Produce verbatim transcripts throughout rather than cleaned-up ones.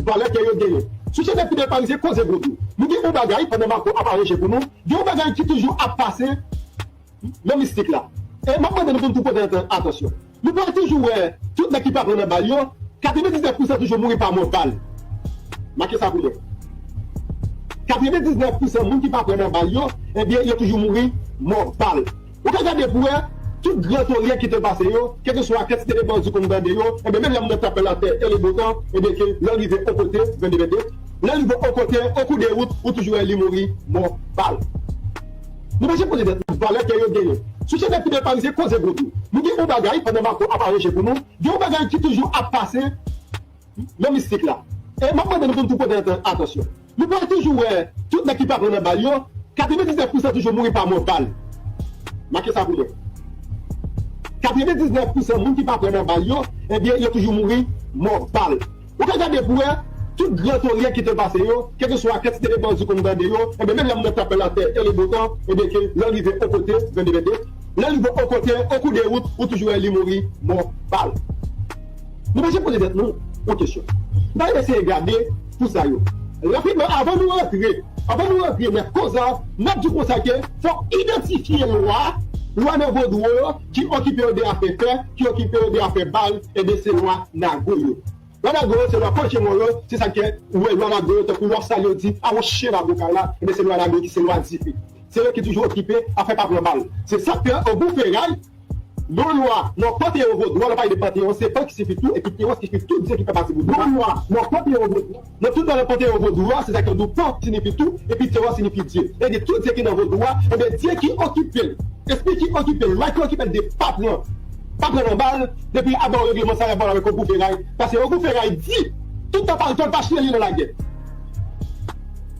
valè ke yo genyen. Sou chanèl Fidel Parisien, Koze Vodou, nou gen yon bagay, pandan Marco ap areje pou nou, gen yon bagay ki toujou ap pase nan mistik la. E m ap mande nou pou nou tou pote atansyon. Nou pral toujou wè tout nèg ki pa pran nan bal yo, katrevendiznèf pousan toujou mouri pa mò bal. Make sa pou mwen. Katrevendiznèf pousan moun ki pa pran nan bal yo, ebyen, yo toujou mouri mò bal. Ou ka gade pou wè, tout gran tolè ki te pase yo, kèlkeswa kantite de bandi konn bande yo, ebyen, menm lè moun nan t ap fè latè e le botan, ebyen, ke lè l rive yon kote, vennde vennde, lè l rive yon kote, an kou de wout, ou toujou wè li mouri mò bal. Nou pa janm poze tèt nou valè ke yo genyen. Sou chanèl Fidel Parisien, Koze Vodou, nou gen yon bagay, pandan Marco ap areje pou nou, gen yon bagay ki toujou ap pase nan mistik la. E m ap mande nou pou nou tou pote atan- atansyon. Nou pral toujou wè tout nèg ki pa pran nan bal yo, katrevendiznèf pousan toujou mouri pa mò bal. Make sa pou mwen. Katrevendiznèf pousan moun ki pa pran nan bal yo, ebyen, yo toujou mouri mò bal. Ou ka gade pou wè, tout gran tolè ki te pase yo, kèlkeswa kantite de bandi konn bande yo, ebyen, menm lè moun nan t ap fè latè e le botan, ebyen, ke lè l rive yon kote, vennde vennde, lè l rive yon kote, an kou de wout, ou toujou wè li mouri mò bal. Nou pa janm poze tèt nou yon kesyon. Nou pa eseye gade pou sa yo. Rapidman, avan nou rantre, avan nou rantre nan koz la, n ap di konsa ke fòk idantifye lwa, lwa nan vodou yo, ki okipe yo de afè fè, ki okipe yo de afè bal, ebyen se lwa nago yo. Lwa nago yo, se lwa Panchemon yo, se sa ke, ou wè, lwa nago yo, tankou lòsal yo di, a yon chen nago kay la, ebyen se lwa nago ki se lwa dife. Se yo ki toujou okipe afè pa pran bal. Se sa k fè Ogou Feray, yon lwa nan panteyon vodou a, lè w pale de panteyon, se Pan ki siyifi tou, epi Teyon siyifi tout dye ki fè pati vodou a. Yon lwa nan panteyon vodou a, nan tout lwa nan panteyon vodou a, se sa k fè nou Pan siyifi tou, epi Teyon siyifi dye. Sa vle di tout dye ki nan vodou a, ebyen dye ki okipe l, espri ki okipe l, lwa ki okipe l de pa pran, pa pran nan bal, depi l ap ba w regleman sa, l ap ba w l avèk Ogou Feray. Paske Ogou Feray di, tout tan paltòl pa chire li nan lagè.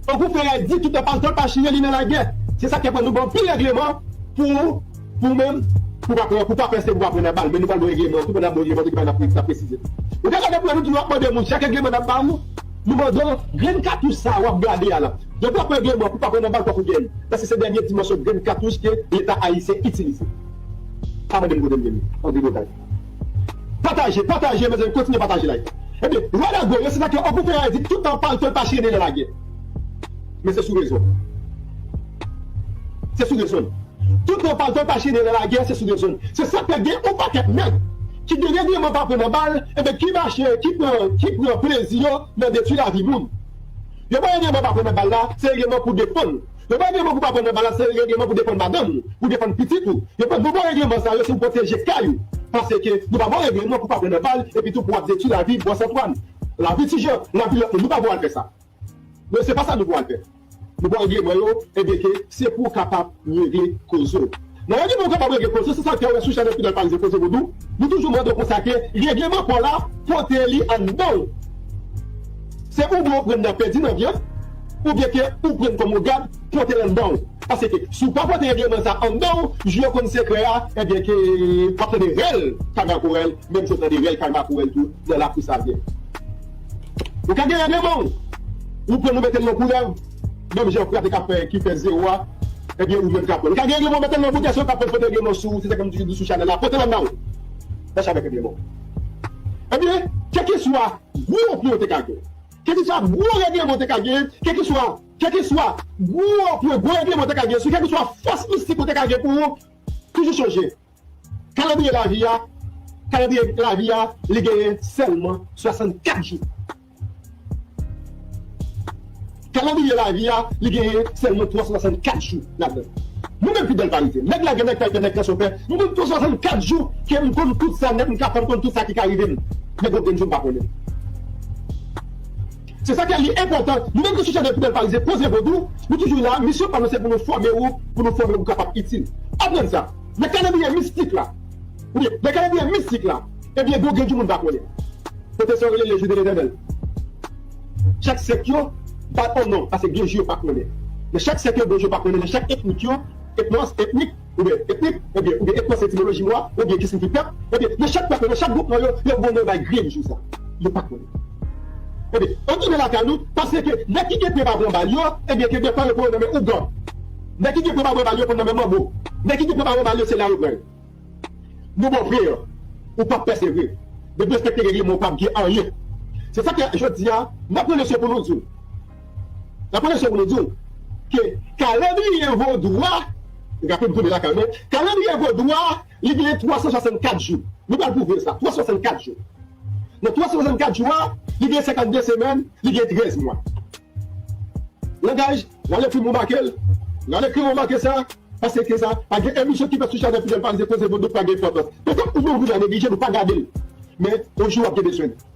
Ogou Feray di tout tan paltòl pa chire li nan lagè. Se sa k fè nou ba w anpil regleman pou, pou menm, pou pa pran, pou pa fè se pou pa pran nan bal, men nou pral ba w regleman tou, pandan n ap ba w regleman tou, ki pa n ap pre- n ap presize. Ou ka gade pou nou toujou ap mande moun, chak regleman n ap ba ou, nou mande w, grenn katouch sa w ap gade a la. Depi w ap pran regleman pou pa pran nan bal, fòk ou gen l. Paske se dènye dimansyon grenn katouch ke Leta ayisyen itilize. Pa mande m kote m gen li, André Bretagne. Pataje, pataje, mezanmi, kontinye pataje live. Ebyen, lwa nago yo, se sa ke Ogou Feray di, tout tan paltòl pa chire nan lagè. Men se sou rezon. Se sou rezon. Tout tan paltòl pa chire nan lagè, se sou rezon. Se sa k fè gen yon pakèt nèg ki gen regleman pa pran nan bal, ebyen, ki mache, ki pran, ki pran plezi yo nan detwi lavi moun. Yo ba w regleman pa pran nan bal la, se regleman pou defann. Yo ba w regleman pou pa pran nan bal la, se regleman pou defann madanm ou, pou defann pitit ou. Yo ba, nou ba w regleman sa yo, se pou pwoteje kay ou. Paske nou pa ba w regleman pou pa pran nan bal, epi tou pou w ap detwi lavi Bwòs Antwàn, lavi Ti Jan, lavi lòt moun. Nou pa ba w al fè sa. Men se pa sa nou ba w al fè. Nou ba w regleman yo, ebyen ke se pou w kapab regle koze w. Nan yon nivo w kapab regle koze w, se sa k fè w wè sou chanèl Fidel Parisien Koze Vodou, nou toujou mande w konsa ke regleman pa w la, pote li anndan w. Se oubyen w pran nan pèdi nan vyann, oubyen ke ou pran kòm ou gad, pote l anndan w. Paske si w pa pote regleman sa anndan w, jou yo konn sekrè a, ebyen ke w ap tande rèl kay makorèl, menm jan w tande rèl kay makorèl tou nan lakou Savyen. Ou ka gen regleman w, ou pran nou mete l nan koulèv, menm jan frè a te ka fè, ki fè zewo a, ebyen ou menm ka pran. Ou ka gen regleman w mete l nan boutèy, se w k ap pote regleman sou, se sa ke m toujou di sou chanèl la, pote l anndan w. Mache avèk regleman w. Ebyen, kèlkeswa gwo pwen w te ka gen, kèlkeswa gwo regleman w te ka gen, kèlkeswa, kèlkeswa gwo pwen, gwo regleman w te ka gen, sou kèlkeswa fòs mistik ou te ka gen pou ou, toujou chonje. Kalandriye lavi a, kalandriye lavi a, li genyen sèlman swasannkat jou. Kalandriye lavi a, li genyen sèlman twa san swasannkat jou ladan l. Nou menm Fidel Parisien, nèg lagè, nèg faytè, nèg kasyonpè, nou konn twa san swasannkat jou ke m konn tout sa nèt, m ka fè, m konn tout sa ki ka rive m. Men gon grenn jou m pa konnen. Se sa k fè li enpòtan, nou menm ki sou chanèl Fidel Parisien, Koze Vodou, nou toujou la, misyon pa nou se pou nou fòme ou, pou nou fòme ou kapab itil. Aprann sa. Nan kalandriye mistik la, oubyen nan kalandriye mistik la, ebyen, gon grenn jou moun pa konnen. Pwofesè yo rele le jou de Letènèl. Chak sèk yo ba l yon non, paske gen jou yo pa konnen. Nan chak sèk yo, gen jou yo pa konnen. Nan chak etnik yo, etnos, etnik, oubyen etnik, oubyen, oubyen etnos etimoloji mo a, oubyen ki siyifi pèp, ebyen, nan chak pèp yo, nan chak gwoup yo, yo gen yon non yo bay grenn jou sa. Yo pa konnen. Ebyen, ann tounen lakay nou, paske nèg ki gen pwen pa pran bal yo, ebyen, ke defwa yo pran yo nan men ougan. Nèg ki gen pwen pa pran bal yo pran nan men manbo. Nèg ki gen pwen pa pran bal yo, se la yo pran yo. Nou ba w vre an, ou p ap pèse vre. Depi w respekte regleman, ou p ap gen anyen. Se sa ke jodi a, n ap pran leson pou nou di w. N ap pran leson pou nou di w ke kalandriye vodou a, n ka konn tounen lakay mwen, kalandriye vodou a, li genyen twa san swasannkat jou. Nou pral pwouve sa, twa san swasannkat jou. Nan twa san swasannkat jou a, li gen senkannde semèn, li gen trèz mwa. Langaj, rale plim ou make l, rale kreyon ou make sa, paske sa, pa gen emisyon ki fèt sou chanèl Fidel Parize koze vodou pa gen enpòtans. Petèt ou menm ou vin a neglije l, ou pa gade l. Men, yon jou w ap gen bezwen l.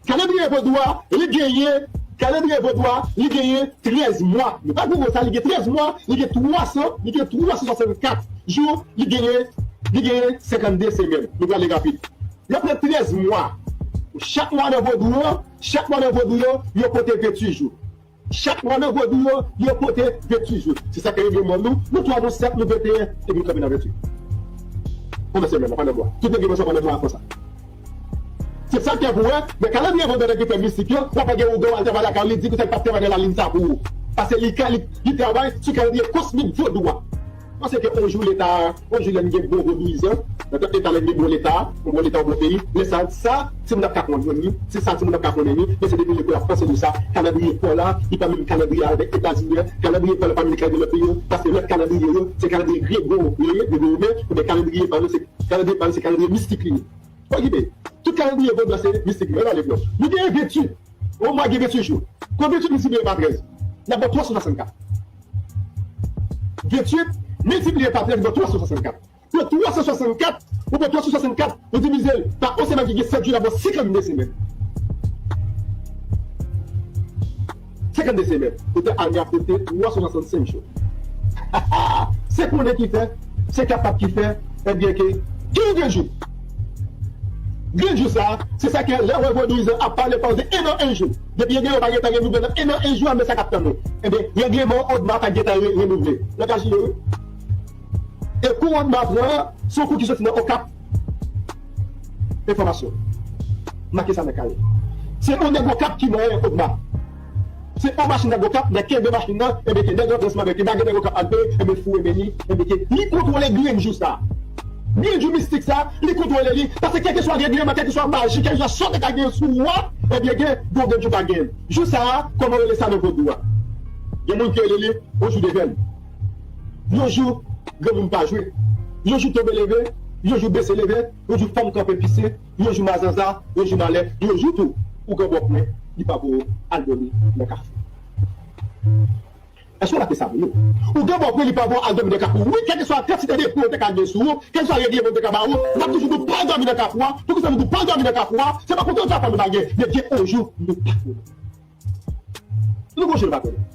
Kalandriye vodou a, li genyen, kalandriye vodou a, li genyen trèz mwa. Nou pa goumen sa, li gen trèz mwa, li gen twa san, li gen twa san swasannkat jou, li genyen, li genyen senkannde semèn. Nou prale rapid. Yo pran trèz mwa. Chak mwa nan vodou an, chak mwa nan vodou yo, yo pote venntuit jou. Chak mwa nan vodou yo, yo pote venntuit jou. Se sa ke yo gen mòn nou. Nou twa, nou sèt, nou venteyen, epi nou kanpe nan venntuit. Konbyen semèn nan, pandan mwa? Tout regleman sa pandan mwa konsa. Se sa k fè pou wè, men kalandriye vodou nèg ki fè mistik yo, w ap wè gen ougan w al travay lakay li, di konsa li p ap travay nan lalin sa pou ou. Paske li ka, li, li travay sou kalandriye kosmik vodou a. Paske yon jou leta, yon jou lè n gen bon vodouyizan, nan tan eta lè n gen bon leta, yon bon leta, yon bon peyi, lè sa, sa, timoun ap ka konnen li, se sa timoun ap ka konnen li, men se depi lekòl ap panse de sa, kalandriye pa w la, li pa menm kalandriye avèk Etazini an, kalandriye pa w la pa menm kalandriye lòt peyi yo, paske lòt kalandriye yo, se kalandriye grego yo ye, grego romen, men kalandriye pa nou, se kalandriye pa nou, se kalandriye mistik li ye. Okipe, tout kalandriye vodou a se mistik li ye, ale bro. Nou gen venntuit, yon mwa gen venntuit jou. Konbyen venntuit miltipliye pa trèz? N ap ba w twa san swasannkat. Venntuit miltipliye pa trèz ba w twa san swasannkat. Pran twa san swasannkat, ou pran twa san swasannkat, ou divize l pa yon semèn ki gen sèt jou, l ap ba w senkannde semèn. Senkannde semèn. Ou te al gen ap konte twa san swasannsenk jou. Se konnen ki fè, se kapab ki fè, ebyen ke, ki grenn jou. Grenn jou sa, se sa ke lè w wè vodouyizan ap pale, pa w di en an en jou. Depi gen yon pa gen tan renouvle nan en an en jou a, men sa k ap tann ou. Ebyen, règleman Odma pa gentan re-, renouvle. Langaj li ye, wi. E kou Odma pran an, se yon kou ki soti nan Okap. Enfòmasyon. Make sa nan kaye. Se yon nèg Okap ki manyen Odma. Se yon machin nèg Okap, nèg kenbe machin nan, ebyen ke nèg rantre ansanm avèk li, bagay nèg Okap al peye, ebyen foure men li, ebyen ke li kontwole grenn jou sa. Grenn jou mistik sa, li kontwole li, paske kèlkeswa règleman, kèlkeswa maji, kèlkeswa sa w te ka gen sou ou a, ebyen ke gon grenn jou pa gen. Jou sa a, kòman yo rele sa nan vodou a? Gen moun ki rele li yon jou devèn. Yon jou granmoun pa jwe. Yon jou tonbe leve, yon jou bese leve, yon jou fanm kanpe pise, yon jou mazanza, yon jou malè, yon jou tou, ougan bò pwen, li pa pou al dòmi nan kafou. Èske w mache sa pou nou? Ougan bò pwen, li pa pou al dòmi nan kafou. Wi, kèlkeswa kantite de pwen ou te ka gen sou ou, kèlkeswa règleman ou te ka ba ou, n ap toujou di w pa al dòmi nan kafou a. Poukisa nou di w pa al dòmi nan kafou a? Se pa kontan sa fè nou pa gen, men gen yon jou nou pa konnen. Nou gon jou nou pa konnen.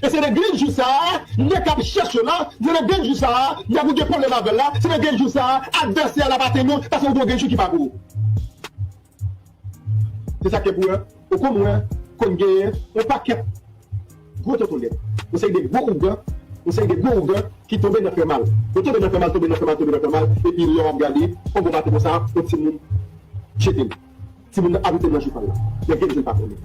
E se nan grenn jou sa a, nèg k ap chèche w la, se nan grenn jou sa a, nèg ou gen pwoblèm avè l la, se nan grenn jou sa a, advèsè a l ap atenn ou, paske ou gon grenn jou ki pa pou ou. Se sa k fè pou wè, ou konn wè, konn genyen yon pakèt gwo tonton lèt, yon seri de gwo ougan, yon seri de gwo ougan ki tonbe nan fè mal. Yo tonbe nan fè mal, tonbe nan fè mal, tonbe nan fè mal, epi lè w ap gade, yon bon maten konsa, yon timoun jete l. Timoun nan ap rete nan jou pa l la. Men gen moun pa konnen.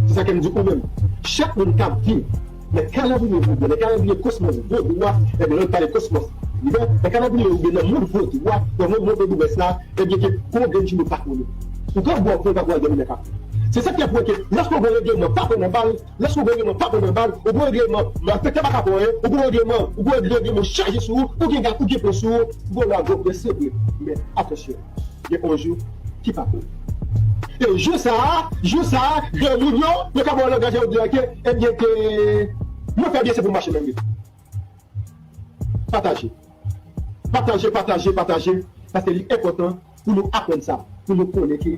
Se sa ke m di ou menm. Chak moun k ap viv nan kalandriye vodou, nan kalandriye kosmos vodou a, ebyen, lè n pale kosmos, li vre, nan kalandriye oubyen nan mond vodou a, nan mond, mond vodouyès la, ebyen, ke gon grenn jou nou pa konnen. Ou ka bò pwen, ou ka bò al dòmi nan kafou. Se sa k fè pou wè ke lòske w gen règleman pa pran nan bal, lòske w gen règleman pa pran nan bal, ou gen règleman malfektè pa ka pran anyen, ou gen règleman, ou gen règleman chaje sou ou, ou gen gad, ou gen pwen sou ou, ou gen lwa gwo pwen se vre. Men atansyon, gen yon jou ki pa pou ou. E jou sa a, jou sa a, granmoun yo, yo ka ba w langaj yo di ke, ebyen ke, mwen fè byen se pou m mache menm wi. Pataje. Pataje, pataje, pataje. Paske li enpòtan pou nou aprann sa, pou nou konnen ke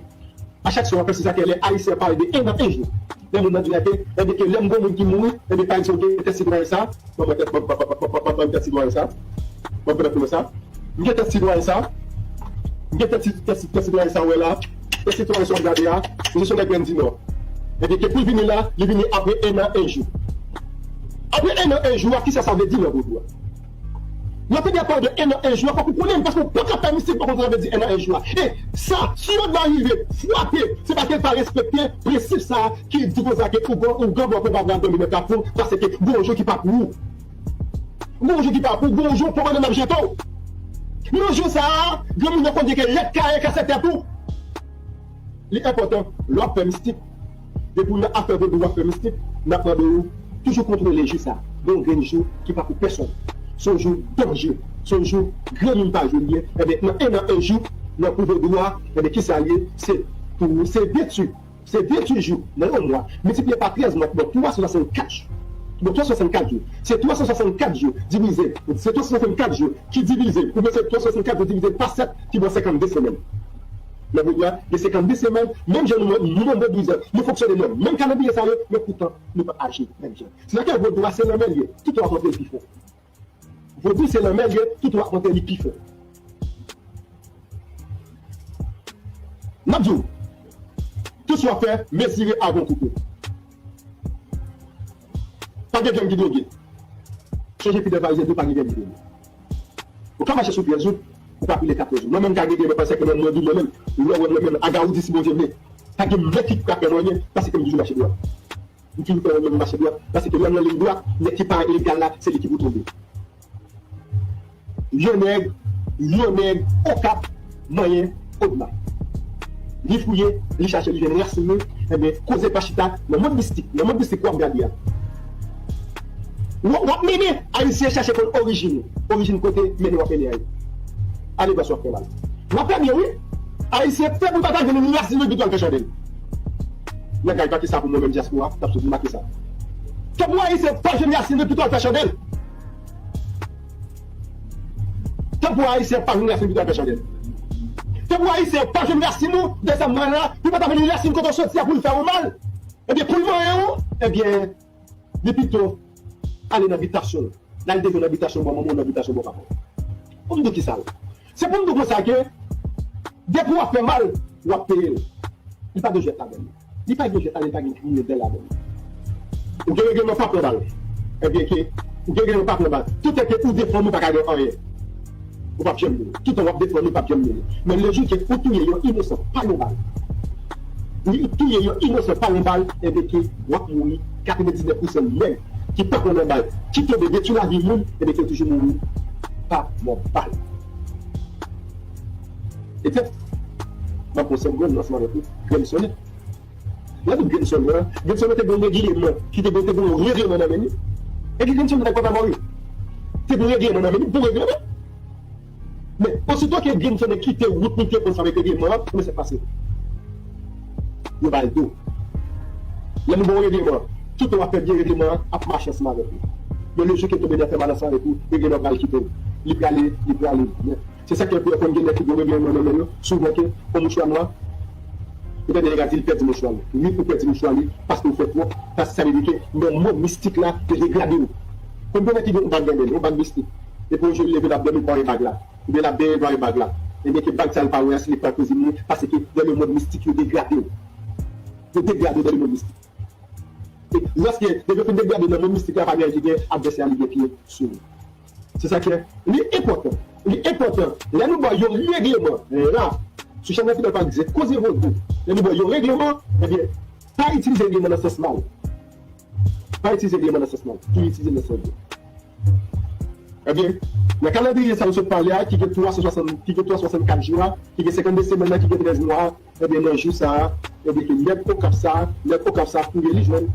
a chak swa, se sa ke lè Ayisyen pale de en an en jou. Lè moun nan di ke, ebyen ke lè m gon moun ki mouri, ebyen pa egzanp, gen tèt sitwayen sa, ban m tèt, ban m tèt sitwayen sa, ban m tèt sitwayen sa, m gen tèt sitwayen sa, m gen tèt si-, tèt si-, tèt sitwayen sa, wè la, tèt sitwayen sa w ap gade a, se yon nèg Grenn di Nò. Ebyen ke pou l vini la, li vini apre en an en jou. Apre en an en jou a, kisa sa vle di nan vodou a? Lè w te gen pale de en an en jou a, fòk ou konnen l, paske w pa ka fè mistik, w pa konn sa vle di en an en jou a. E sa, si yon nèg rive frape, se paske l pa respekte prensip sa a ki di konsa ke ougan, ougan bò pwen pa pral dòmi nan kafou, paske gon jou ki pa pou ou. Gon jou ki pa pou ou, gon jou pòmannann ap jete w. Nan jou sa a, granmoun yo konn di ke lèt kayen kase tèt ou. Li enpòtan, lè w ap fè mistik, Depi w nan afè vodou, w ap fè mistik, n ap mande w toujou kontwole jou sa. Gen yon grenn jou ki pa pou pèsonn. Se yon jou danje. Se yon jou granmoun pa jwe l ye. Ebyen, nan en an, en jou, nan kou vodou a, ebyen, kisa l ye? Se tou, se venntuit. Se venntuit jou nan yon mwa, miltipliye pa trèz mwa ki ba w twa san swasannkat jou. Ki ba w twa san swasannkat jou. Se twa san swasannkat jou divize, se twa san swasannkat jou ki divize, oubyen se twa san swasannkat jou divize pa sèt ki ba w senkannde semèn. Nan vodou a, gen senkannde semèn, menm jan nou, nou menm vodouyizan, nou fonksyone nan menm kalandriye sa yo, men poutan nou pa aji menm jan. Se sa k fè vodou a se lanmè l ye, tout w ap antre l pi fon. Vodou se lanmè l ye, tout w ap antre li pi fon. N ap di w, tout sa w ap fè, mezire avan w koupe. Pa gen grenn ki dwoge. Sonje Fidel Parizyen di w pa gen grenn ki dwoge. Ou ka mache sou pyès ou, ou pa pile katrèz ou. Mwen menm ka gen grenn mwen paske mwen, mwen di mwen menm, lè w wè mwen menm, agawoudi si Bondye vle. Pa gen mèt ki ka fè mwen anyen paske m toujou mache dwat. M toujou fè mwen menm mache dwat paske lè m nan liy dwat, nèg ki pa legal la, se li ki pou tonbe. Yon nèg, yon nèg Okap manyen Odma. Li fouye, li chache, li jwenn rasin li, enben, koze pa chita nan mond mistik, nan mond mistik w ap gade a. W, w ap mennen Ayisyen chache konn orijin ou. Orijin kote mennen w ap mennen a yo. Ale bò sa w ap fè mal. W ap fè byen, wi. Ayisyen, fè pou l pa ta jwenn rasin li pito al fè chandèl. Nèg la make sa pou mwen menm dyaspora, t ap sot make sa. Fè pou Ayisyen pa jwenn rasin li pito al fè chandèl. Tan pou Ayisyen pa jwenn rasin li pito al fè chandèl. Tan pou Ayisyen pa jwenn rasin ou, de sa m la, pou pa ta vin rasin kote w soti a pou l fè ou mal. Ebyen, pou l manyen ou, ebyen, li pito ale nan bitasyon l. L al devan nan bitasyon bò manman w, nan bitasyon bò papa w. Pou m di w kisa l. Se pou m di w konsa ke, depi w ap fè mal, w ap peye l. Li pa gen jwèt ladan l. Li pa gen jwèt ladan l, li pa gen kriminèl ladan l. Ou gen regleman pa pran bal. Ebyen ke, ou gen regleman pa pran bal. Toutan ke ou defann ou pa ka gen anyen. Ou p ap janm gen. Toutan w ap defann ou p ap janm gen. Men lejou ke ou touye yon inosan pa yon bal. Ou touye yon inosan pa yon bal, ebyen ke w ap mouri. Katrevendiznèf pousan nèg ki pa pran nan bal, ki tonbe detwi lavi moun, ebyen ke yo toujou mouri pa mò bal. Etèt, m ap pran sèt grenn ansanm avèk ou, grenn sòlèt. Lè nou Grenn Sòlèt, Grenn Sòlèt te gen yon regleman, ki te gen, te gen yon regleman nan men li. E ki Grenn Sòlèt pa mò wi. Te gen yon regleman nan men li, bon regleman. Men, osito ke Grenn Sòlèt kite wout li te pran sa avèk regleman an, men sa k pase. Yo ba l do. Lè nou ba w regleman, tout tan w ap fè byen regleman an ap mache ansanm avèk ou. Men lejou ke tonbe nan fè mal ansanm avèk ou, regleman an pral kite w. Li prale, li prale byen. Se sa k fè pou w konn gen nèg ki gen regleman nan men yo, souvan ke yon mouchwa nwa, ou tande nèg la di l pèdi mouchwa li. Wi, ou pèdi mouchwa li, paske ou fè twòp, paske sa vle di ke nan mond mistik la, yo degrade w. Konbyen nèg ki gen yon bag nan men l, yon bag mistik, epi yon jou li leve l ap dòmi pa wè bag la, oubyen l ap benyen pa wè bag la, ebyen ke bag sa l pa wè a, se li k pral koze mouri, paske nan le mond mistik yo degrade w. Yo degrade w nan le mond mistik. E lòske depi yo fin degrade nan mond mistik la, pa gen anyen ki gen, advèsè a li gen pye sou ou. Se sa k fè, li enpòtan. Li enpòtan. Lè nou ba w yon regleman, la, sou channel Fidel Parizyen, Koze Vodou, lè nou ba w yon regleman, ebyen, pa itilize regleman nan sans mal. Pa itilize regleman nan sans mal. Toujou itilize l nan sans byen. Ebyen, nan kalandriye sa nou sot pale a, ki gen twa san swasant, ki gen twa san swasannkat jou a, ki gen senkannde semèn nan, ki gen trèz mwa a, ebyen, nan jou sa a, ebyen, ke nèg Okap sa a, nèg Okap sa a fouye li jwenn.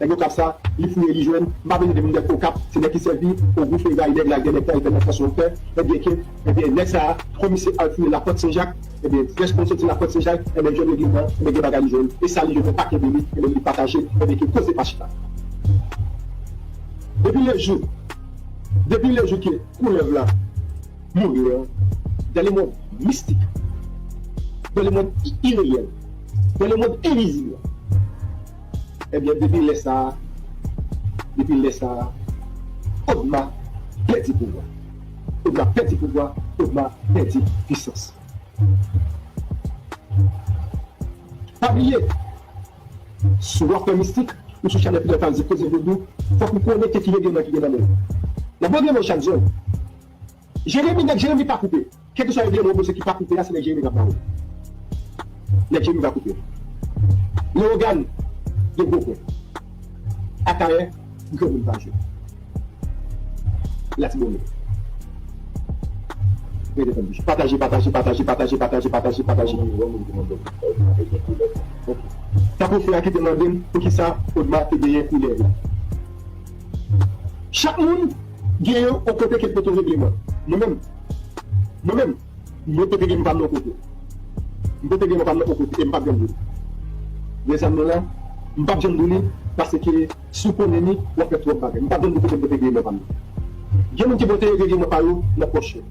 Nèg Okap sa, li fouye li jwenn. M pa vle di nèg Okap, se nèg ki sèvi Ogou Feray, nèg la gen nèg Tayifè nan Fòs Wòkè. Ebyen ke, ebyen nèg sa, komisè al fouye Lapòt Sen Jak, ebyen frèch konn soti Lapòt Sen Jak, ebyen jwenn regleman, ebyen gen bagay li jwenn. E sa li jwenn an pa kenbe li, ebyen li pataje, ebyen ke koze pa chita. Depi le jou, depi le jou ke koulèv la mouri an, dans le monde mystique, dans le monde i-, irréel, dans le monde invisible. Ebyen, depi lè sa a, depi lè sa a, Odma pèdi pouvwa. Odma pèdi pouvwa, Odma pèdi pisans. Pa bliye, si w ap fè mistik, ou sou chanèl Fidel Parizyen Koze Vodou, fòk ou konnen ki regleman ki gen nan men w. Nan regleman chak zòn. Jeremi, nèg Jeremi pa koupe. Kèlkeswa regleman ou panse ki pa koupe a, se nèg Jeremi k ap ba ou. Nèg Jeremi pa koupe. Leyogàn, gen gwo pwen. Akayè, granmoun pa jwe. Latibonit. Rete tann bouch. Pataje, pataje, pataje. Ok. Tankou frè a ki te mande m poukisa Odma te genyen koulè vè. Chak moun genyen yon kote ke l pote regleman. Mwen menm, mwen menm, mwen pote regleman pa m nan kote. M pote regleman pa m nan kote e m p ap janm di w li. Rezèv mwen la, m p ap janm di w li paske si w konnen li, w ap fè twòp bagay. M p ap janm di w kote m pote regleman pa m nan. Gen moun ki pote regleman pa yo nan pòch yo.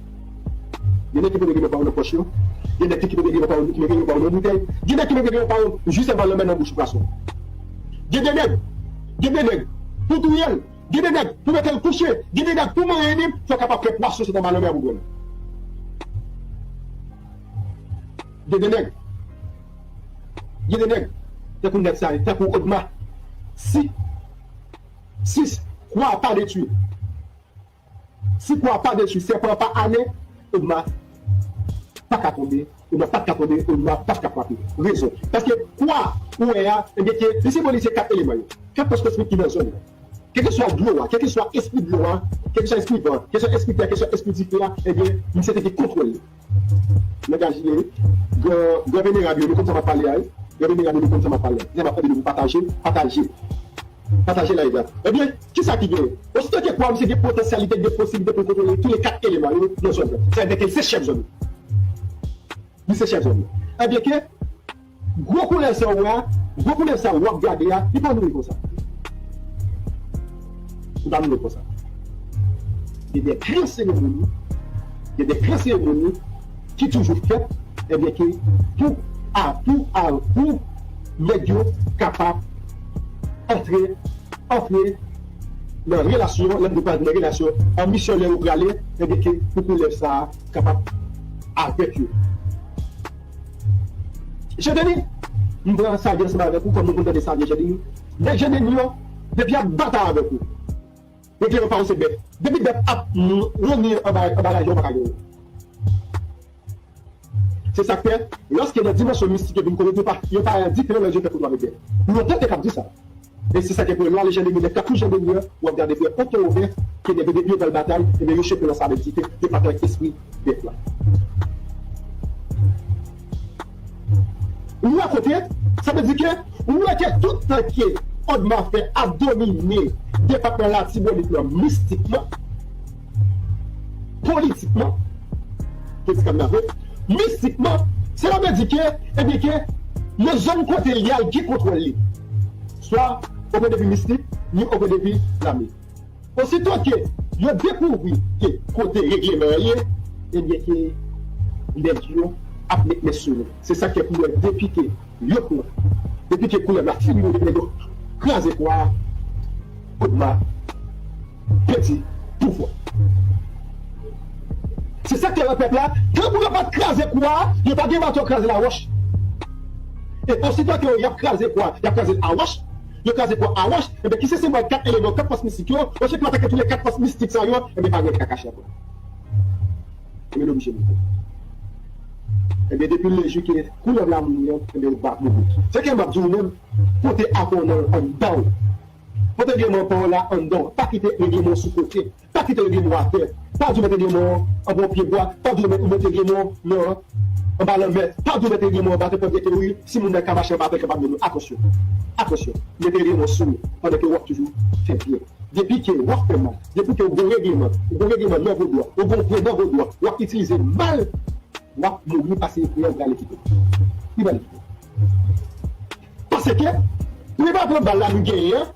Gen nèg ki pote regleman pa yo nan pòch yo. Gen nèg ki pote regleman pa yo, ki met regleman pa yo nan boutèy. Gen nèg ki met regleman pa yo jis anvan lanmè nan bouch pwason. Gen de nèg, gen de nèg, pou touye l. Gen de nèg, pou mete l kouche. Gen de nèg, pou manyen li, fò w kapab fè pwason sot anba lanmè a pou pran l. Gen de nèg, gen de nèg, tankou nèg sa yo, tankou Odma. Si, si kwa a pa detwi, si kwa a pa detwi, sèpan an pa ale, Odma pa ka tonbe, Odma pa t ka tonbe, Odma pa t ka frape. Rezon. Paske kwa ou wè a, ebyen, ke, li senbolize kat eleman yo. Kat fòs kosmik ki nan zòn nan. Kèlkeswa dlo a, kèlkeswa espri dlo a, kèlkeswa espri van, kèlkeswa espri tè, kèlkeswa espri dife a, ebyen, misye te gen kontwòl li. Nèg a jile, gran, gran venerab yo, nou konn sa m ap pale a, wi. Gran venerab yo, nou konn sa m ap pale a. Lè m ap mande nou pou pataje, pataje. Pataje live la. Ebyen, kisa ki genyen? Osito ke kwa misye gen potansyalite, gen posiblite pou l kontwole tou le kat eleman yo nan zòn nan. Sa vle di ke se chèf zòn yo. Li se chèf zòn yo. Ebyen ke, gwo koulè sa w wè a, gwo koulè sa w ap gade a, li pa nouri konsa. Li pa nouri konsa. Gen de gran seremoni, gen de gran seremoni ki toujou fèt, ebyen ke pou, a, pou, a, pou nèg yo kapab antre, antre nan relasyon, lè m di pral nan relasyon, an misyon lè yo prale, ebyen ke pou koulè sa a kapab avèk yo. Jan Deni, m pran sa vye ansanm avèk ou, kòm nou konn tande sa vye Jan Deni. Nèg Jan Deni yo, depi y ap batay avèk ou, regleman pa yo se bèf. Depi bèf ap wonn anba, anba lajè, ou pa ka genyen. Se sa k fè, lòske nan dimansyon mistik yo vin kote, yo pa, yo pa diferan lè yo fè kote avèk bèf. Lontan te k ap di sa. E se sa k fè lwa lejann de milèt la, kou jan de milèt, w ap gade frè Oto Wobè, ke nèg yo depi yo pral batay, ebyen yo choke nan sa menm ti ke yo pa t wè espri bèf la. Ou wè kote, sa vle di ke, ou wè ke tout tan ke Odma fè ap domine depatman Latibonit lan mistikman, politikman, politik ap mave, mistikman, sela vle di ke, ebyen ke, nan zòn kote li a, li gen kontwòl li. Swa o pwen de vi mistik, ni o pwen de vi lame. Osito ke yo dekouvri ke kote regleman an ye, ebyen ke nèg yo ap met men sou nou. Se sa k fè pou yo depi ke yo pran, depi ke koulèv la fin mouri, nèg yo kraze kwa a, Odma pèdi pouvwa. Se sa k fè pèp la, tankou yo pa t kraze kwa a, yo pa gen mato kraze lawòch. E osito ke y ap kraze kwa a, y ap kraze l a wòch, yo kraze kwa a wòch, ebyen ki se senbòl kat eleman, kat fòs mistik yo, osito atake tou le kat fòs mistik sa yo, ebyen pa gen ka kache ankò. Ebyen l oblije moute. Ebyen depi lejou ke koulèv la mouri an, ebyen ou va mouri. Se ke m ap di ou menm, pote afè w nan anndan w. Pote regleman pa w la anndan w. Pa kite regleman w sou kote. Pa kite regleman w atè. Pa di w mete regleman w anba yon pye bwa. Pa di w mete, mete regleman w nan, anba lanmè. Pa di w mete regleman w anba tè pandan ke wi, si moun nan ka mache anba tè, kapab mennen w. Atansyon. Atansyon. Mete regleman w sou ou pandan ke w ap toujou fè byen. Depi ke w ap fè mal, depi ke w gen regleman, ou gen regleman nan vodou a, ou gen prè nan vodou a, w ap itilize mal, w ap mouri paske prè an prale kite w. Li prale kite w. Paske, prepare pran bal la nou genyen an,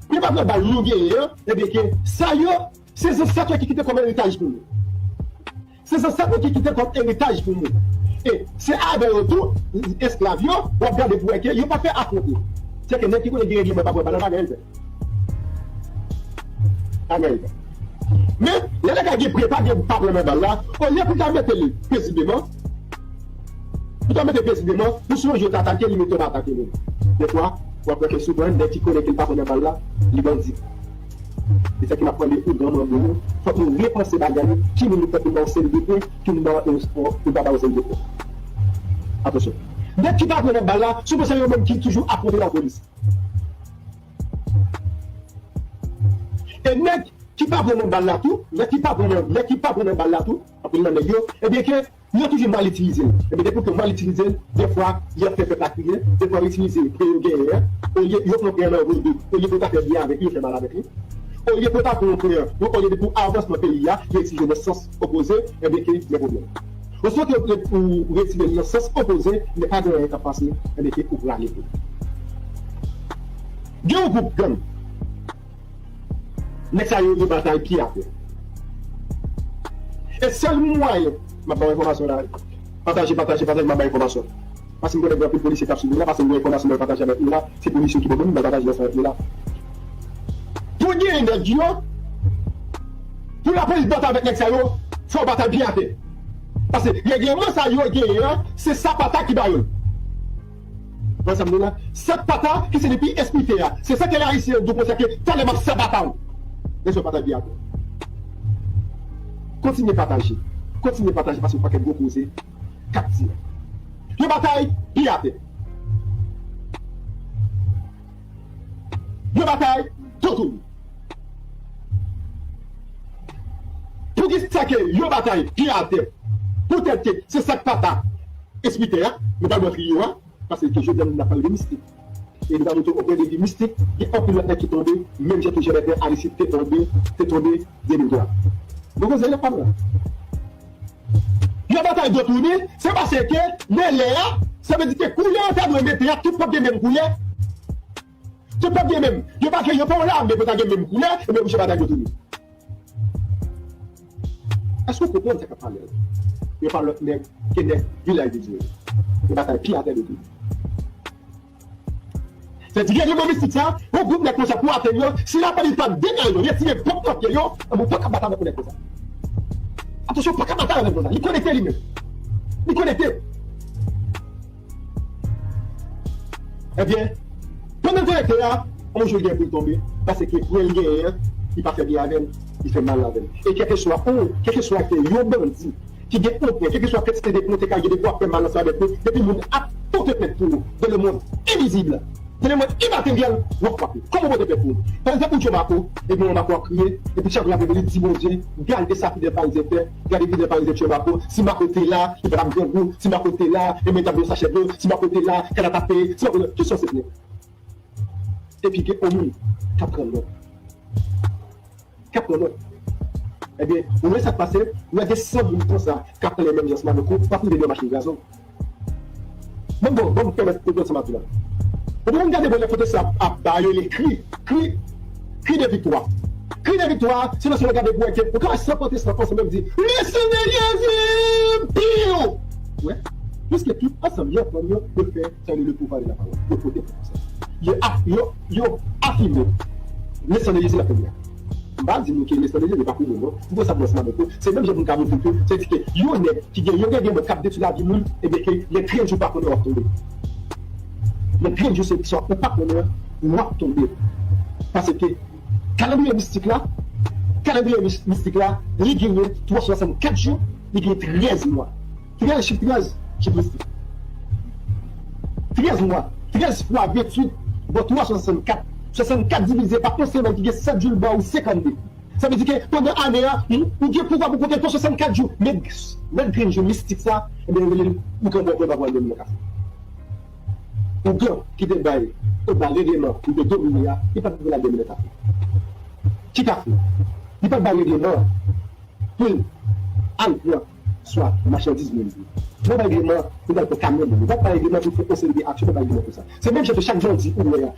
prepare pran bal nou genyen an, ebyen ke sa yo, se zansèt yo ki kite kòm eritaj pou nou. Se zansèt nou ki kite kòm eritaj pou nou. E se avè yo tou, esklav yo, w ap gade pou wè ke yo pa fè afwonte. Se ke nèg ki konnen gen regleman pa pran bal la, pa gen l fè. Pa gen l fè. Men, lè nèg la gen pre, pa gen pa pran nan bal la, olye pou ta mete li pezibleman, pou ta mete pezibleman, pou si yon jou yo ta atake, li mete yo pa atake menm. Defwa, w ap wè ke souvan, nèg ki konnen ke l pa pran nan bal la, li bandi. Se sa ki m ap mande ou gran manbo yo, fòk nou repanse bagay yo, ki moun nou fè pou n ba w seri de pwen, ki moun ba w, pou n pa ba w seri de pwen. Atansyon. Nèg ki pa pran nan bal la, sou pwen sa yo menm ki toujou afwonte lapolis. E nèg ki pa pran nan bal la tou, nèg ki pa pran nan, nèg ki pa pran nan bal la tou, anpil nan nèg yo, ebyen ke Yo toujou mal itilize l. Ebyen, depi ke yo mal itilize l, dèfwa, y ap fè pèp la kriye, dèfwa, yo itilize pre yo genyen an, olye yo pran pre an nan vòldo, olye pou yo ta fè byen avèk li, yo fè mal avèk li. Olye pou yo ta pran pre an, yo, olye de pou avansman peyi a, yo itilize nan sans opoze, ebyen, ke gen pwoblèm. Oswa ke ou, ou, ou retire l nan sans opoze, men pa gen anyen k ap pase, ebyen, ke ou prale tou. Gen yon gwoup gang. Nèg sa yo, yo batay pye atè. E sèl mwayen, m ap ba w enfòmasyon la, pataje, pataje, pataje, m ap ba w enfòmasyon. Paske m konnen gen anpil polisye k ap swiv nou la, paske m gen enfòmasyon mwen pataje avèk nou la, se polisye ki ban mwen, m pataje nan sa avèk nou la. Pou gen nèg yo, pou lapolis batay avèk nèg sa yo, fò w batay pye atè. Paske règleman sa yo genyen an, se Sapata ki ba yo l. Wè sa m di w la? Sapata ki se depi espite a. Se sa ke Ayisyen yo di w konsa ke talè m ap sapata w. Lè sa w batay pye atè. Kontinye pataje. Kontinye pataje paske yon pakèt gwo koze k ap di. Yo batay pye atè. Yo batay do tounen. Poukisa ke yo batay pye atè? Poutèt ke se Sapata espite a, nou pa dwe kriye a, paske jodi a nou ap pale de mistik. E nou va montre yon pwen de vi mistik, gen anpil lòt nèg ki tonbe, menm jan tou Jean Bertrand Aristide te tonbe, te tonbe de mil twa. Bon, koze lè pa la. Yo batay do tounen, se paske nan lè a, sa vle di ke koulè yo ta dwe mete a, tout pèp gen menm koulè. Tout pèp gen menm. Yo pa gen, yo pa yon lame pou ta gen menm koulè, ebyen yo oblije batay do tounen. Èske w konprann sa k ap pale a? Yo pa lòt nèg ke nèg Vilaj de Dye yo. Yo batay pye atè de tou. Sa di règleman mistik sa, yon gwoup nèg konsa pou atenn yo, si lapolis pa degaj yo, retire bòk nan pye yo, anben w pa ka batay avèk yon nèg konsa. Atansyon, w pa ka batay avèk konsa. Li konekte li menm. Li konekte. Ebyen, pandan l konekte a, yon jou l gen pou l tonbe, paske pre l genyen an, li pa fè byen avè l, li fè mal avè l. E kèlkeswa ou, kèlkeswa ke yon bandi ki gen yon pre, kèlkeswa kantite de pre w te ka gen depi w ap fè mal ansanm avèk li, depi moun ap pote plent pou ou, dans le monde invisible, dans le monde immatériel, w ap frape. Kòman w pote plent pou ou? Pa egzanp, ou tchwe Mako, epi yon Mako ap kriye, epi chak jou l ap rele, li di Bondye, gade sa Fidel Parisien fè, gade Fidel Parisien tchwe Mako, si Mako te la, li pa t ap grangou, si Mako te la, ebyen, t ap gen yon sachè dlo, si Mako te la, kanal t ap peye, si Mako te la, tout sa se vre. Epi gen yon moun k ap pran nòt. K ap pran nòt. Ebyen, ou wè sa k pase, lè gen san moun konsa k ap pale menm jan ansanm avèk ou, w ap rive deyò machin kraze w. Bon, bon, bon, pèmèt ou konn sa m ap di la. Ou pa konn gade bò lè kote sa ap ba yo le kri, kri, kri de viktwa. Kri de viktwa, se lè w gade pou wè ke ou ka wè san pwotestan konsa menm di, le sang de Jésus, piw! Wè, piske tout ansanm yo pran yo, yo fè sa yo rele le pouvoir de la parole. Yo pote pou sa. Yo, af- yo, yo afime le sang de Jésus nan peyi a. M pa di nou ke le sang de Jésus pa pou nou, non. M fè sa pou ansanm avèk ou. Se menm jan pou m ka montre ke, se di ke yon nèg ki gen yon règleman k ap detwi lavi moun, ebyen ke lè grenn jou pa konnen w ap tonbe. Lè grenn jou se swa ou pa konnen w ap tonbe. Paske kalandriye mistik la, kalandriye mis- mistik la, li genyen twa san swasannkat jou, li genyen trèz mwa. Trèz, chif trèz, chif mistik. Trèz mwa, trèz fwa venntuit, bon, twa san swasannkat. Swasannkat divize pa yon semèn ki gen sèt jou, l ba ou senkannde. Sa vle di ke pandan ane a, ou gen pouvwa pou konte pou swasannkat jou. Men, men grenn jou mistik sa, ebyen, yo rele l ougan bòkò pa pral dòmi nan kafe. Ougan ki te bay, te bay règleman pou te domine a, li pa t vle al dòmi nan kafe. Ki kafe? Li pa t bay règleman pou l al pran swa machandiz moun yo. Li pa t bay règleman pou l al pran kamyon moun yo. Li pa t bay règleman pou l fè yon seri de aksyon, li pa t bay règleman pou sa. Se menm jan tou chak jodi ou wè a.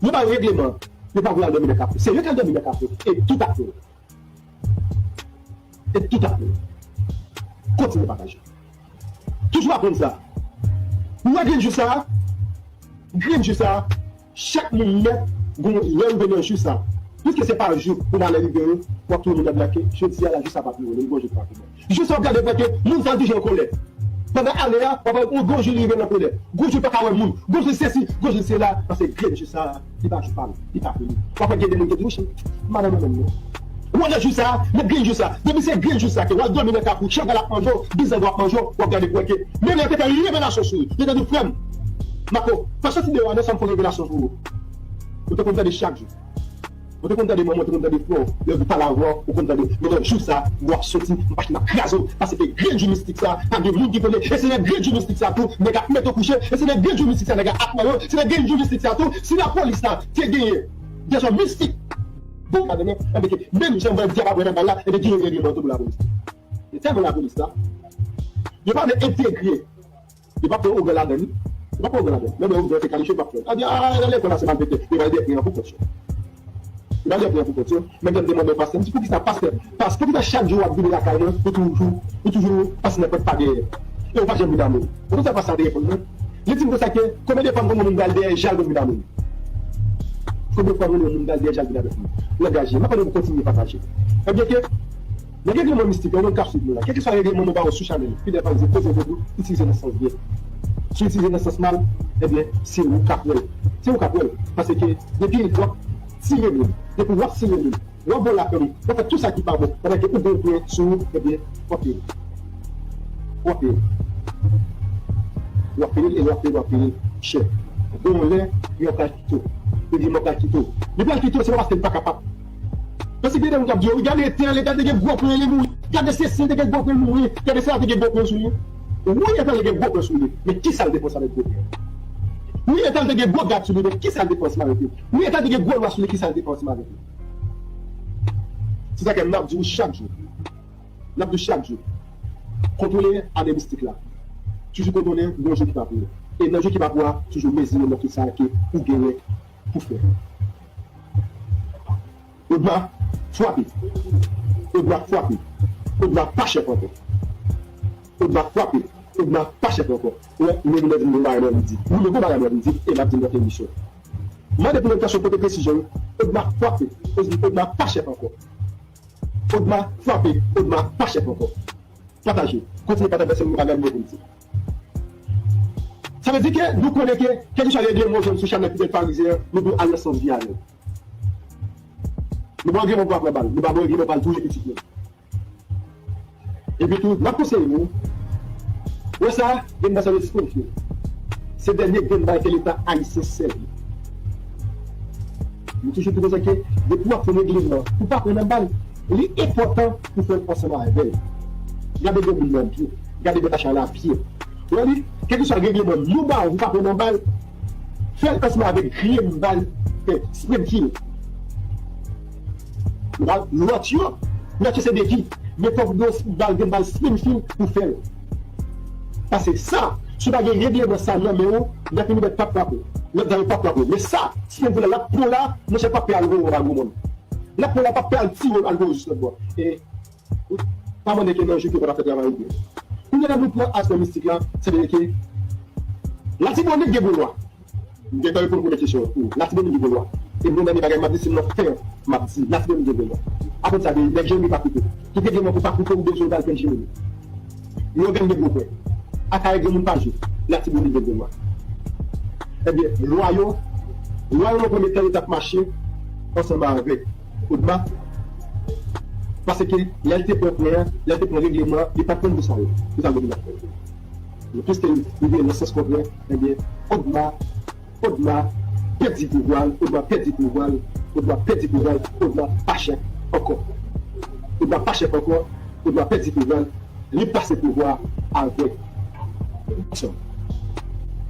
Li bay règleman. Yo pa vle al dòmi nan kafe. Se yo k al dòmi nan kafe. E tout apre. E tout apre. Kontinye pataje. Toujou aprann sa. Ou wè grenn jou sa a? Grenn jou sa a, chak moun nèt, gon lè rive nan jou sa a. Piske se pa jou pou malè rive yo, w ap twouve moun nan blake. Jodi a la, jou sa a pa pou ou, li gon jou pa pou mwen. Jou sa w ap gade vre ke moun sa toujou an kòlè. Pandan ane a, w ap wè yon gwo jou li rive nan kòlè. Gwo jou pa ka wè moun. Gwo jou sesi, gwo jou sela. Paske grenn jou sa, li pa jou pa l, li pa pou li. W ap wè gen de moun ki di, "Monchè, m pa nan mwen menm non." W wè nan jou sa, nan grenn jou sa. Depi se grenn jou sa ke w al dòmi nan kafou, changa l ap manje w, bizango ap manje w, w ap gade pou wè ke menm lè yo te fè revelasyon sou ou, yo te di w, "Frè m, Mako, pa soti deyò a non, san m fè yon revelasyon sou ou." Ou te konn tande chak jou. Ou te konn tande manman, ou te konn tande frè w, lè yo pale avè w, ou konn tande. Men nan jou sa, w ap soti, m pa chita kraze w, paske grenn jou mistik sa, pa gen moun ki konnen. E se nan grenn jou mistik sa tou, nèg ap mete w kouche, e se nan grenn jou mistik sa, nèg ap mare w, se nan grenn jou mistik sa tou, si lapolis la te genyen dèzòd mistik, bon, pa demen, enben, menm jan mwen di a pa pran nan bal la, enben, genyen règleman tou pou lapolis. E tèlman lapolis la, yo pa vle entegre. Li p ap pran ogan ladan li. Li p ap pran ogan ladan. Men lè ogan te kalifye, li p ap pran. A di, a, nan lekòl la, se malfektè. Li pral dèyè pran pou kont yo. Li pral dèyè pran pou kont yo. Men lè m te mande pastè, m di, poukisa pastè? Pas, poukisa chak jou w ap vini lakay mwen, ou toujou, ou toujou pase nan pòt pa dèyè? E ou pa janm vin a mwen. Ou konn sa pastè a te reponn mwen? Li di m konsa ke, konbyen de fwa m konn wè moun pral dèyè, jan l konn vin a mwen? Konbyen fwa m konn wè moun pral dèyè, jan l vin avèk mwen? Langaj li. M ap mande pou kontinye pataje. Ebyen ke, Nan règleman mistik la, ou menm k ap swiv nou la, kèlkeswa règleman nou ba w sou chanèl, Fidèl Parizyen, poze vo dou, itilize nan sans byen. Si w itilize nan sans mal, ebyen, se ou k ap wè l. Se ou k ap wè l. Paske depi w ap tire moun, depi w ap tire moun, w ap ba w lapenn, w ap fè tout sa ki pa bon, pandan ke ou gen yon pwen sou ou, ebyen, w ap peye. W ap peye. W ap peye l, e w ap peye l, w ap peye l chè. Gon lè, yo pral kite w. Yo di, "Mwen pral kite w." Li pral kite w, se pa paske li pa kapab. Paske gen de moun k ap di, "Wi, gade tèl, gade te gen gwo pwen, li mouri. Gade sesi, te gen gwo pwen, li mouri. Gade sela, te gen gwo pwen sou li." Wi, entèl te gen gwo pwen sou li. Men kisa l te fè ansanm avèk gwo pwen? Wi, entèl te gen gwo gad sou li, men kisa l te fè ansanm avèk li? Wi, entèl te gen gwo lwa sou li, kisa l te fè ansanm avèk li? Se sa ke m ap di w chak jou. N ap di w chak jou. Kontwole ane mistik la. Toujou konnen gon jou ki pa pou ou. E nan jou ki pa pou ou a, toujou mezire nan tout sa ke ou genyen pou fè. Odma frape. Odma frape. Odma pa chèf ankò. Odma frape. Odma pa chèf ankò. Ou wè, nou vin di nou bagay mwen di. Nou nou bagay mwen di. E l ap di nan emisyon. Mande pou nou kesyon pote presizyon. Odma frape. Odma pa chèf ankò. Odma frape. Odma pa chèf ankò. Pataje. Kontinye pataje, paske nou pa gen mo pou n di. Sa vle di ke nou konnen ke, kèlkeswa règleman w jwenn sou chanèl Fidèl Parizyen an, nou dwe al nan sans byen avè l. Nou pa gen mo pou apre bal. Nou pa gen mo pou al touye pitit nou. Epi tou, n ap konseye nou, wè sa, grenn bal sa yo disponib. Se dènye grenn bal ke Leta ayisyen sèvi. M toujou di konsa ke depi w ap fè yon règleman, pou pa pran nan bal, li enpòtan pou fè l ansanm avè l. Gade granmoun nan pye, gade bèt a chay la pye. Ou wè li, kèlkeswa règleman nou ba w pou pa pran nan bal, fè l ansanm avèk grenn bal, fè sprint kill. Lòt yo, lòt yo se defi. Men fòk nou bal gen bal spin fil pou fè l. Paske sa, si w pa gen règleman sa nan men w, lè fini bèt p ap frape w. Lòt zam p ap frape w. Men sa, spin fil la, l ap pran w la, monchè, p ap pè al voye w al gwo moun. L ap pran w la, p ap pè al tire w al voye w jis lòt bò. E pa mande ke nan jou ke w pa ta fè travay ou byen. Kounye a la nou pran aspè mistik la, sa vle di ke Latibonit gen gwo lwa. M gentan reponn premye kesyon ou. Latibonit gen gwo lwa. E mwen, dènye bagay m ap di, si m nan fè, m ap di, Latibonit gen gwo lwa. Apre sa, nèg Jeremi pa koupe. Tout règleman pou pa koupe, ou bezwen al pran Jeremi. Lògàn gen gwo pwen. Akayè granmoun pa jwe. Latibonit gen gwo lwa. Ebyen, lwa yo, lwa yo nan premye tan yo t ap mache ansanm avèk Odma. Paske lè l te pran pwen an, lè l te pran règleman an, li pa t konn pou sa yo. Pou sa yo te ap fè. Men piske li vin nan sans kontrè, ebyen, Odma, Odma pèdi pouvwa l, Odma pèdi pouvwa l, Odma pèdi pouvwa l, Odma pa chèf ankò. Odma pa chèf ankò, Odma pèdi pouvwa l, li pase pouvwa avèk enfòmasyon.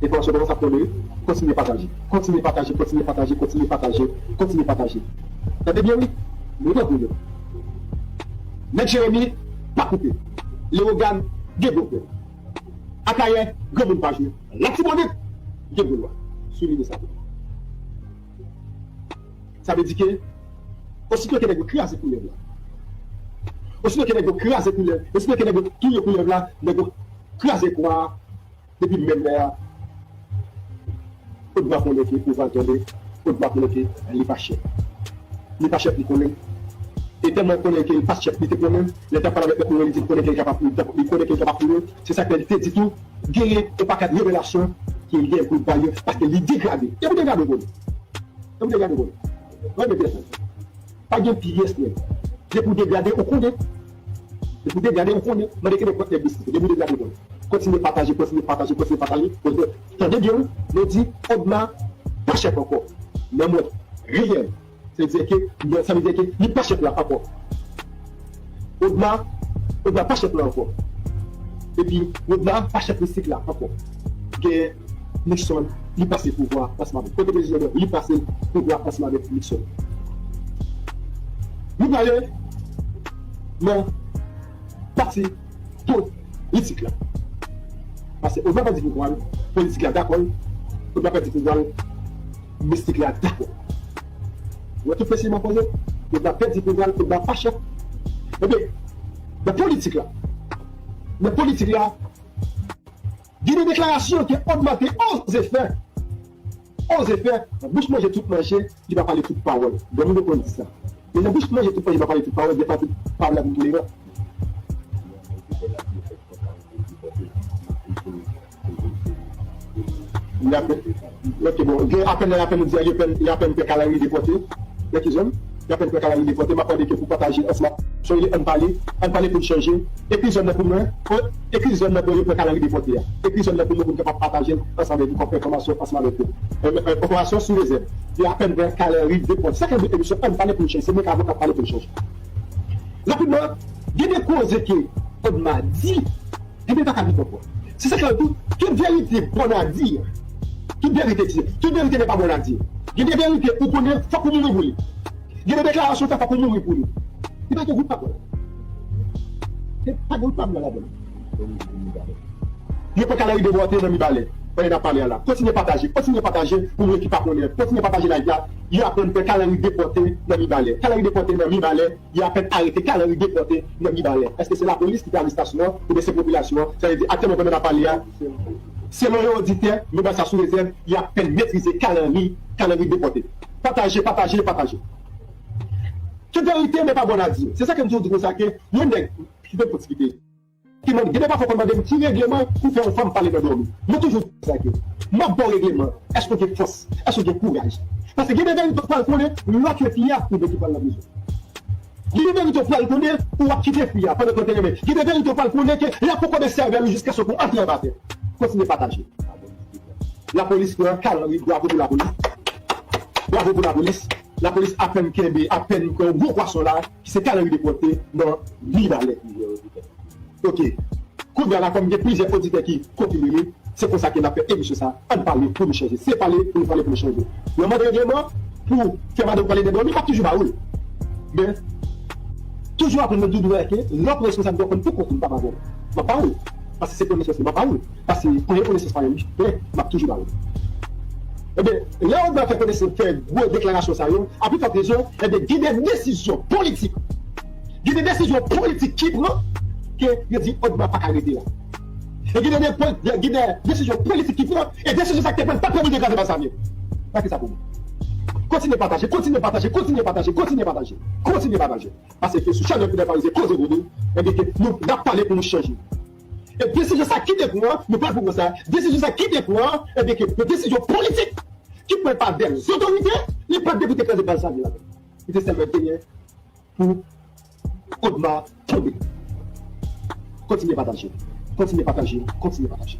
Enfòmasyon kòman sa ap tonbe? Kontinye pataje. Kontinye pataje, kontinye pataje, kontinye pataje, kontinye pataje. Tande byen wi. Nou tande nou. Nèg Jeremi pa koupe. Lewogàn gen gwo pwen. Akayè, granmoun pa jwe. Latibonit gen gwo lwa. Souliye sa tou. Sa vle di ke, osito ke nèg yo kraze koulèv la, osito ke nèg yo kraze koulèv, osito ke nèg yo touye koulèv la, nèg yo kraze kwa a, depi menm lè a, Odma konnen ke pouvwa l tonbe, Odma konnen ke li pa chèf. Li pa chèf, li konnen. E tèlman l konnen ke li pa chèf, li te konnen, lè l t ap pale avèk lòt moun yo, li di l konnen ke li kapab, li konnen ke li kapab touye. Se sa k fè li te di tou, genyen yon pakèt revelasyon ke li gen pou l bay yo, paske li degrade. E pou degrade w konnen. E pou degrade w konnen. Mwen, men telefòn. Pa gen pyès nèg. Depi w degrade, ou konnen. Depi w degrade, ou konnen. Mande ke nenpòt nèg mistik. Depi w degrade, ou konnen. Kontinye pataje, kontinye pataje, kontinye pataje. Kontinye. Tande byen, wi. Mwen di, Odma pa chèf ankò. Nan mond reyèl. Sa vle di ke, sa vle di ke li pa chèf la ankò. Odma, Odma pa chèf la ankò. Epi, Odma pa chèf mistik la ankò. Gen Nixon, li pase pouvwa ansanm avèk. Kote prezidan li pase pouvwa ansanm avèk Nixon. Nou prale nan pati politik la. Paske Odma pèdi pouvwa l, politik la dakò l, Odma pèdi pouvwa l, mistik la dakò l. Ou wè tout mesye m ap poze, Odma pèdi pouvwa l, Odma pa chèf. Ebyen, nan politik la, nan politik la, gen de deklarasyon ke Odma te oze fè, oze fè, nan bouch manje tout manje, li pa pale tout pawòl. Bon, nou konn di sa. Men nan bouch manje tout manje, li pa pale tout pawòl, gen pa tout pawòl la vin toleran. Y apèn, ok, bon, gen apèn, y apèn di, y apèn, y apèn fè Kalari depòte. Nan ki zòn? Y apèn fè Kalari depòte, m ap mande ke pou pataje ansanm ak Soyele, ann pale, ann pale pou n chanje. Ekri zòn nan pou mwen, ekri zòn nan pou yo pran Kalari depòte a. Ekri zòn nan pou mwen pou n kapab pataje l ansanm avèk ou, kòm enfòmasyon ansanm avèk ou. Enfòmasyon sou rezèv. Y apèn fè Kalari depòte. Sa k ap di emisyon, ann pale pou n chanje. Se mwen k avoka, pale pou n chanje. Rapidman, gen de koze ke Odma di, ebyen, pa ka vin konprann. Se sa k ap di, toute vérité bonne à dire, toute vérité, toute vérité n'est pas bonne à dire. Gen de verite ou konnen, fòk ou mouri pou li. Gen de deklarasyon ou fè, fòk ou mouri pou li. Se pa gen wout pa bò. Se pa gen wout pa bò ladan. Yo pran Kalari depòte nan Mibalè. Pandan n ap pale a la. Kontinye pataje, kontinye pataje pou moun ki pa konnen. Kontinye pataje live la. Yo apèn fè Kalari depòte nan Mibalè. Kalari depòte nan Mibalè. Yo apèn arete Kalari depòte nan Mibalè. Èske se lapolis ki fè arestasyon an oubyen se popilasyon an? Sa vle di, aktyèlman, pandan n ap pale a, selon yon oditè, nou bay sa sou rezèv, yo apèn metrize Kalari, Kalari depòte. Pataje, pataje, pataje. Toute vérité n'est pas bonne à dire. Se sa ke m toujou di konsa ke yon nèg ki te pwosibite. Ki mande, gen de pafwa konn mande m ki regleman pou fè yon fanm pale nan dòmi. Mwen toujou di sa ke m ap ba w regleman. Èske w gen fòs? Èske w gen kouraj? Paske gen de verite w pral konnen lè w ap fè fi a, ou menm ki pral nan prizon. Gen de verite w pral konnen ou ap kite fi a pandan ke w te renmen. Gen de verite w pral konnen ke l ap poko de sèvèl ou jiskaske w antre anba tè. Kontinye pataje. Lapolis pran Kalari, bravo pou lapolis. Bravo pou lapolis. Lapolis apèn kenbe, apèn pran yon gwo pwason la, ki se Kalari depòte nan Mibalè. Ok. Kounye a la, kòm gen plizyè oditè ki konfime li, se konsa ke n ap fè emisyon sa, ann pale pou nou chanje. Se pale pou nou pale pou nou chanje. Lè w mande regleman pou fè madanm pale nan dòmi, m ap toujou ba ou l. Men, toujou aprann mwen toujou wè ke lè w pran responsabilite w konn pou kont ou, m pa ba ou. M ap ba ou l. Paske se konesans li, m ap ba ou l. Paske premye konesans pa menm li, men m ap toujou ba ou l. Ebyen, lè Odma fè konesans, fè gwo deklarasyon sa yo, a pli fòt rezon, ebyen, gen de desizyon politik. Gen de desizyon politik ki pran ke yo di Odma pa ka rete la. E gen de, de, gen de desizyon politik ki pran, e desizyon sa ki te pran, pa t pèmèt yo kraze Baz Savyen. Gade sa pou mwen. Kontinye pataje, kontinye pataje, kontinye pataje, kontinye pataje, kontinye pataje. Paske sou chanèl Fidèl Parizyen, Koze Vodou, ebyen, ke nou, n ap pale pou nou chanje. E desizyon sa ki te pran, nou pral pou sa, desizyon sa ki te pran, ebyen, ke desizyon politik ki pran pa dè otorite, li pa t dwe pou te kraze Baz Savyen la. Li te sèlman genyen pou Odma tonbe. Kontinye pataje. Kontinye pataje. Kontinye pataje.